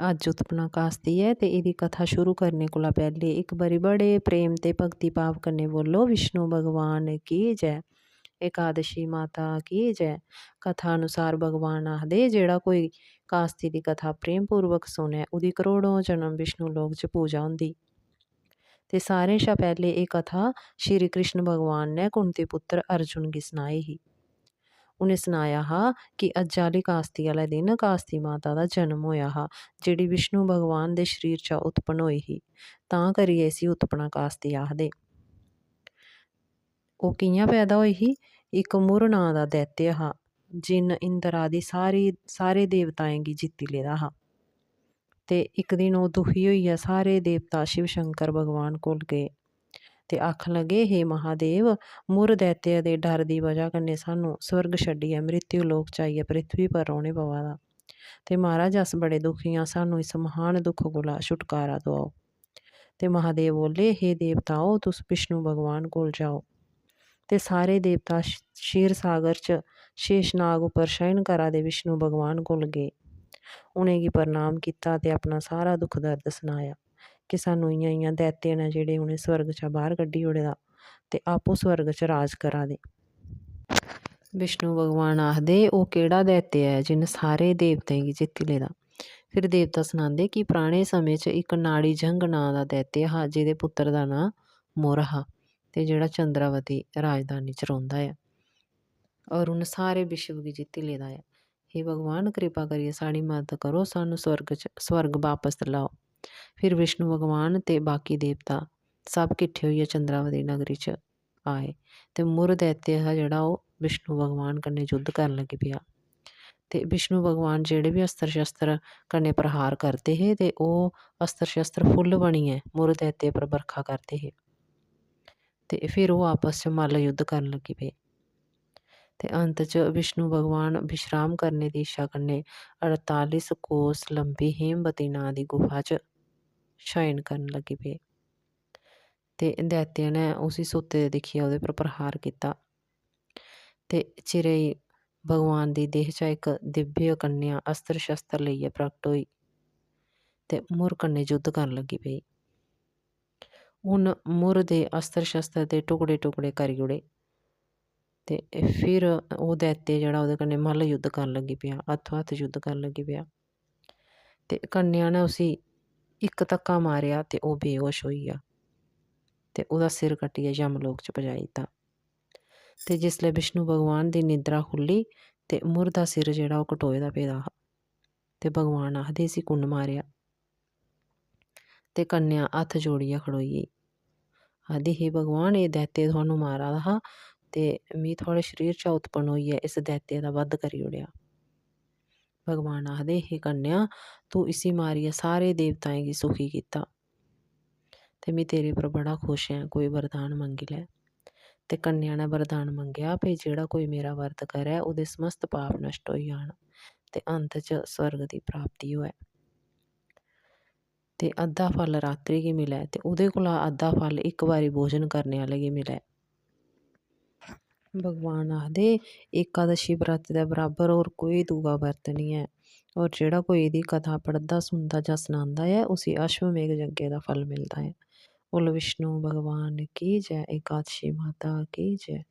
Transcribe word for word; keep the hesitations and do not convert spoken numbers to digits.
अज्ज उत्पना कास्ती ऐ ते एह्दी कथा शुरू करने कोला पैह्लें इक बारी बड़े प्रेम ते भक्ति भाव कन्नै बोलो, "विष्णु भगवान की जय, एकादशी माता की जय।" कथा अनुसार भगवान आखदे, "जेह्ड़ा कोई कास्ती दी कथा प्रेम पूर्वक सुनै, ओह्दी करोड़ों जन्म विष्णु लोक च पूजा होंदी।" ते सारें शा पैह्लें एह् कथा श्री कृष्ण भगवान ने कुंती पुत्र अर्जुन गी सनाई ही। उ'नें सनाया हा कि अज्ज आह्ली कास्ती आह्ले दिन कास्ती माता दा जन्म होएआ हा, जेह्ड़ी विष्णु भगवान दे शरीर चा उत्पन्न होई ही। तां करियै इसी उत्पना कास्ती आखदे। ओह् कि'यां पैदा होई ही? इक मुर नांऽ दा दैत्य हा, जिन्न इंद्र आदि सारी, सारे देवताएं गी जित्ती लेदा हा। ते इक दिन ओह् दुखी होइयै सारे देवता शिव शंकर भगवान कोल गे। ते आखन लगे, "हे महादेव, मुर दैत्य दे डर दी बजह कन्नै सानूं स्वर्ग छड्डियै मृत्यु लोक च आइयै पृथ्वी पर रौह्ने पवा दा। ते महाराज, अस बड़े दुखी आं, सानूं इस महान दुख कोला छुटकारा दोआओ।" ते महादेव बोले, "हे देवताओ, तुस विष्णु भगवान कोल जाओ।" ते सारे देवता श-, क्षीर सागर च शेषनाग उप्पर शयन करा दे विष्णु भगवान कोल गे। उ'नेंगी प्रणाम कीता ते अपना सारा दुख दर्द सनाया कि सानूं इ'यां-इ'यां दैत्य न जेह्ड़े उ'नें स्वर्ग चा बाह्र कड्ढी ओड़े दा ते आपूं स्वर्ग च राज करा दे। विष्णु भगवान आखदे, "ओह् केह्ड़ा दैत्य ऐ जिन्न सारे देवतें गी जित्ती लेदा?" फिर देवता सनांदे कि पराने समें च इक नाड़ी जंग नांऽ दा दैत्य हा, जेह्दे पुत्तर दा नांऽ मुर हा ते जेह्ड़ा चंद्रावती राजधानी च रौंह्दा ऐ। और उन्न सारे विश्व गी जित्ती लेदा ऐ। हे भगवान, कृपा करियै साढ़ी मदद करो, सानूं स्वर्ग च, स्वर्ग बापस लाओ। फिर विष्णु भगवान ते बाकी देवता सब किट्ठे होइयै चंद्रावती नगरी च आए ते मुर दैत्य हा जेह्ड़ा, ओह् विष्णु भगवान कन्नै युद्ध करन लगी पेआ। ते विष्णु भगवान जेह्ड़े बी अस्त्र शस्त्र कन्नै प्रहार करदे हे ते ओह् अस्त्र शस्त्र फुल्ल बनियै मुर दैत्य पर बरखा करदे हे। ते फिर ओह् आपस च मल्ल युद्ध करन लगी पे। ते अंत च विष्णु भगवान विश्राम करने दी इच्छा कन्नै अड़तालीस कोस लंबी हेमवती नांऽ दी गुफा च शयन करन लगी पे। ते दैत्य ने उसी सुत्ते दे दिक्खियै ओह्दे पर प्रहार कीता। ते चिरे गी भगवान दी देह चा इक दिव्य कन्या अस्त्र शस्त्र लेइयै प्रकट होई ते मुर कन्नै युद्ध करन लगी पेई। उन्न मुर दे अस्त्र शस्त्र दे टुकड़े टुकड़े करी ओड़े। ते फिर ओह् दैत्य जेह्ड़ा ओह्दे कन्नै मल्ल युद्ध करन लगी पेआ, हत्थो हत्थ युद्ध करन लगी पेआ। ते कन्या ने उसी इक धक्का मारेआ ते ओह् बेहोश होई गेआ। ते ओह्दा सिर कट्टियै यमलोक च पजाई दित्ता। ते जिसलै विष्णु भगवान दी निद्रा खु'ल्ली ते मुर दा सिर जेह्ड़ा ओह् कटोए दा पेदा हा। ते भगवान आखदे, "इसी कु'न मारेआ?" ते कन्या हत्थ जोड़ियै खड़ोई गेई। आखदी, "हे भगवान, एह् दैत्य थुहानू मारा दा हा ते मी थुआढ़े शरीर चा उत्पन्न होइयै इस दैत्य दा वध करी ओड़ेआ।" भगवान आखदे, "हे कन्या, तू इसी मारियै सारे देवताएं गी सुखी कीता ते में तेरे पर बड़ा खुश ऐं, कोई वरदान मंगी लै।" ते कन्या ने वरदान मंगेआ भई जेह्ड़ा कोई मेरा व्रत करै, ओह्दे समस्त पाप नष्ट होई जान ते अंत च स्वर्ग दी प्राप्ति होऐ। ते अद्धा फल रात्रि गी मिलै ते ओह्दे कोला अद्धा फल इक बारी भोजन करने आह्ले गी मिलै। भगवान आखदे, "एकादशी व्रत दे बराबर होर कोई दूआ व्रत निं ऐ, होर जेह्ड़ा कोई एह्दी कथा पढ़दा, सुनदा जां सनांदा ऐ, उसी अश्वमेघ यज्ञ दा फल मिलदा ऐ।" बोलो विष्णु भगवान की जय, एकादशी माता की जय।